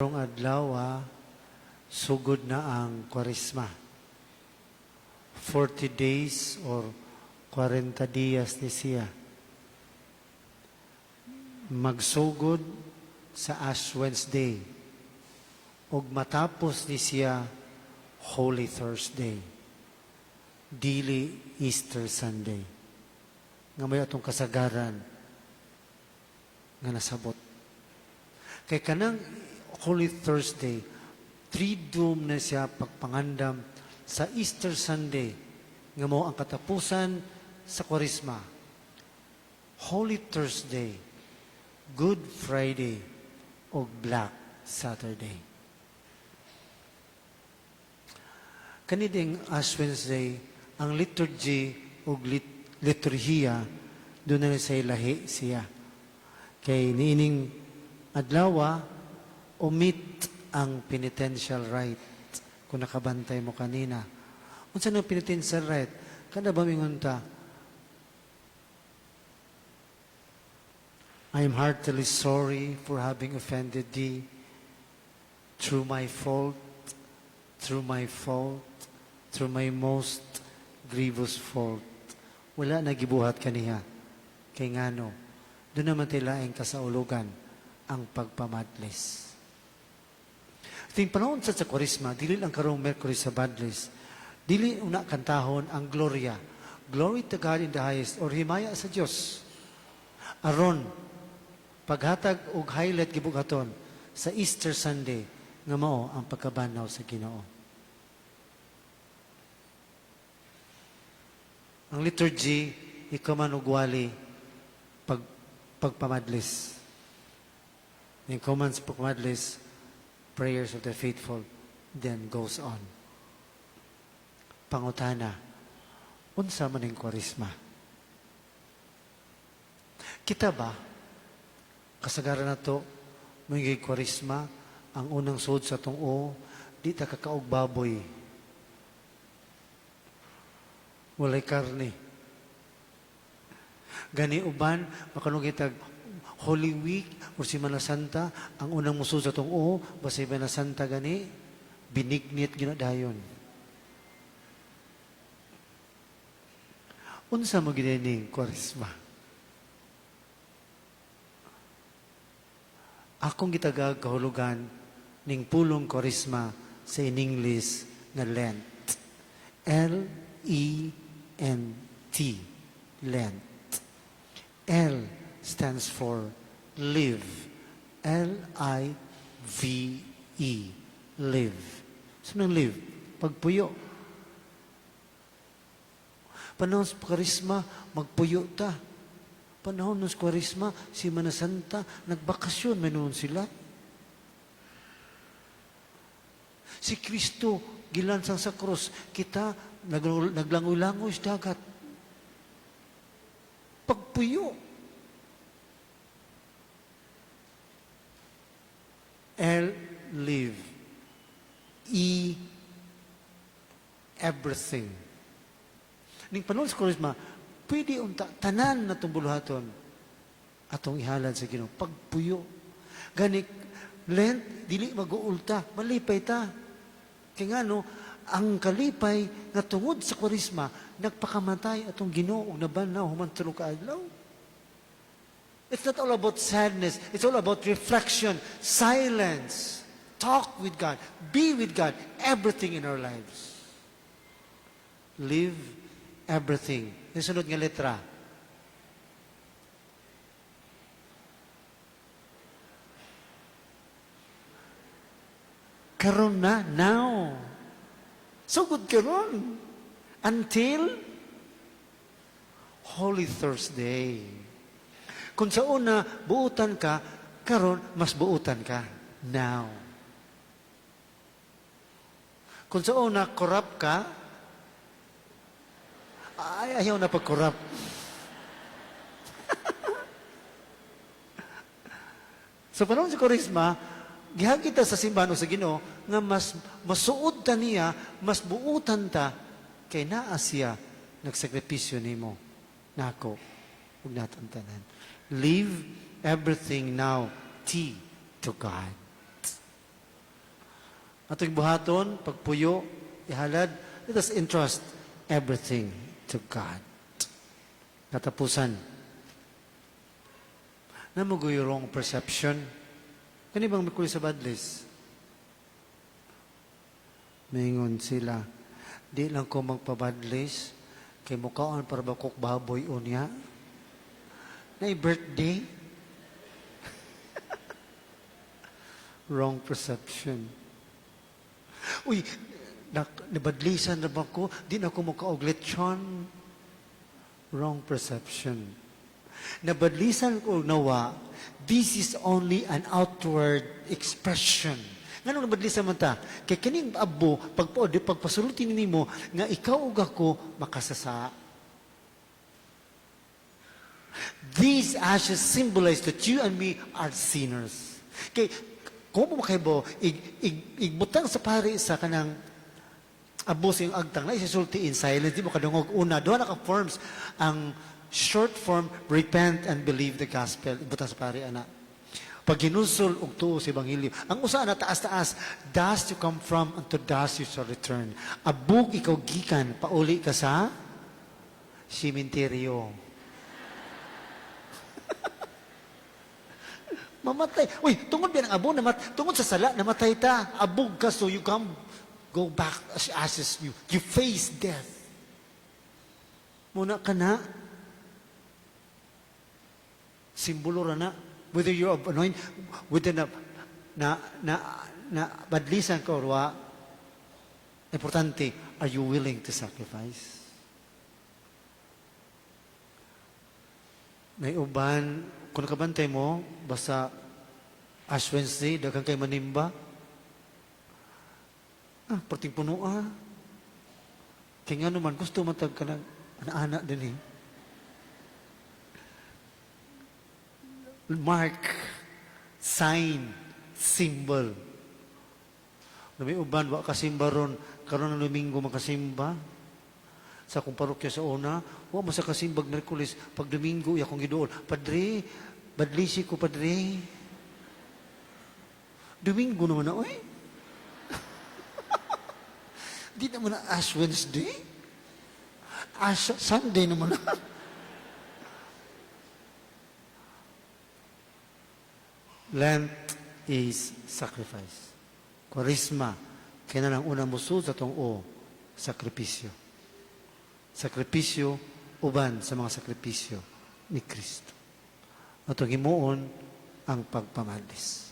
Karong adlaw, sugod na ang Kwaresma. 40 days or 40 dias ni siya. Magsugod sa Ash Wednesday ug matapos ni siya Holy Thursday. Dili Easter Sunday. Nga may atong kasagaran nga nasabot. Kay kanang Holy Thursday, triduum na siya pagpangandam sa Easter Sunday nga mao ang katapusan sa Kwaresma. Holy Thursday, Good Friday, o Black Saturday. Kani ding Ash Wednesday, ang liturgy o liturhiya, doon na sa lahi siya. Kay niining adlaw, omit ang penitential rite. Kung nakabantay mo kanina. Unsa nang penitential rite? Kada ba mingon ta, "I am heartily sorry for having offended thee through my fault, through my fault, through my most grievous fault." Wala na gibuhat kaniya. Kay ngano, doon naman tilaing kasaulugan ang pagpamadlis. Ting panahon sa Kwaresma, dili lang karong Merkulis sa Badlis, dili una kantahon ang Gloria. Glory to God in the highest or himaya sa Dios. Aron, paghatag og highlight gibughaton sa Easter Sunday nga mao ang pagkabanhaw sa Ginoo. Ang liturgy ikaw man og wali pagpamadlis. Ikaw man sa pagpamadlis, prayers of the faithful then goes on. Pangutana, unsa man ang Kwaresma? Kita ba, kasagaran na to, mga Kwaresma, ang unang sud sa tong di ta kakaog baboy. Walay karne. Gani uban, makanugay tag Holy Week or Semana Santa, ang unang musud sa tong basta Semana Santa gani, binignit ginadayon. Unsa mo gid ning Kwaresma? Akong gitagag kahulugan ning pulong Kwaresma sa in English nga Lent. L-E-N-T. Lent. L stands for live. L-I-V-E. Live. Saan ang live? Pagpuyo. Panahon sa Kwaresma, magpuyo ta. Panahon ng Kwaresma, si Semana Santa, nagbakasyon, may noon sila. Si Kristo, gilansang sa krus, kita, naglangoy-langoy sa dagat. Pagpuyo. L, live. E, everything. Ning panahon sa Kwaresma, pwede unta, tanan na itong buluhaton atong ihalad sa Ginoo. Pagpuyo. Gani, Lent, dili mag-uulta, malipay ta. Kaya nga no, ang kalipay nga tungod sa Kwaresma, nagpakamatay atong Ginoo ug nabanhaw human tulo ka adlaw. It's not all about sadness. It's all about reflection, silence, talk with God, be with God, everything in our lives. Live everything. Yung sunod nga letra. Karon na, now. Sugod karon. Until Holy Thursday. Kung sa una, buutan ka, karon mas buutan ka. Now. Kung sa una, corrupt ka, ay, ayaw na pag-corrupt. Sa panahon sa Kwaresma, gihagit ta sa simbahan o sa Ginoo nga mas masuod ta niya, mas buutan ta kay naa siya nagsakripisyo nimo nako ug natong tanan. Leave everything now, T, to God. Atong buhaton, pagpuyo, ihalad, let us entrust everything to God. Katapusan. Naa man goy wrong perception. Kani bang Miyerkules sa Badlis? Mingon sila, "Di lang ko magpabadlis, kay mukaon para ba kog baboy unya? Na birthday." Wrong perception. "Uy, nabadlisan na ba ko? Di na ako mukaog lechon." Wrong perception. Nabadlisan ko nawa, this is only an outward expression. Nganong nabadlisan man ta? Kay kining abo, pagpasulti nimo nga ikaw ug ako makasasa. These ashes symbolize that you and me are sinners. Kay kung mo makaibo, igbutang sa pari sa kanang abo sa iyong agtang, na sulti in silence, di mo kadungog una. Duha na ka forms. Ang short form, repent and believe the gospel. Ibutang sa pari, ana. Pag hinulsol og tuo sa ebanghelyo. Ang usa na taas-taas, "Dust you come from, unto dust you shall return." Abog ikaw gikan, pauli ka sa simenteryo. Mamatay. Uy, tungod ba ng abo, tungod sa sala, namatay ta. Abog ka, so you come, go back as ashes. You face death. Muna ka na. Simbolo ra na. Whether you're anointed, whether na badlisan ka or wa, importante, are you willing to sacrifice? May uban, kung nakabantay mo, basta Ash Wednesday, daghan kay manimba. Ah, perting puno ah. Kaya nga naman, gusto man tag ka ng ana-ana din eh. Mark, sign, symbol. Na may uban, wa kasimba ron, karon ng Domingo makasimba. Sa akong parokya sa una, wa mo sa kasimbag Miyerkules, pag Domingo, iya akong giduol, "Padre, badlisi ko, Padre." Domingo naman na, oy. Di naman na Ash Wednesday. Ash Sunday naman na. Lent is sacrifice. Kwaresma, kaya na lang unang musud sa tong o, sakripisyo. Sakripisyo, uban sa mga sakripisyo ni Kristo. Atong himuon ang pagpamalis.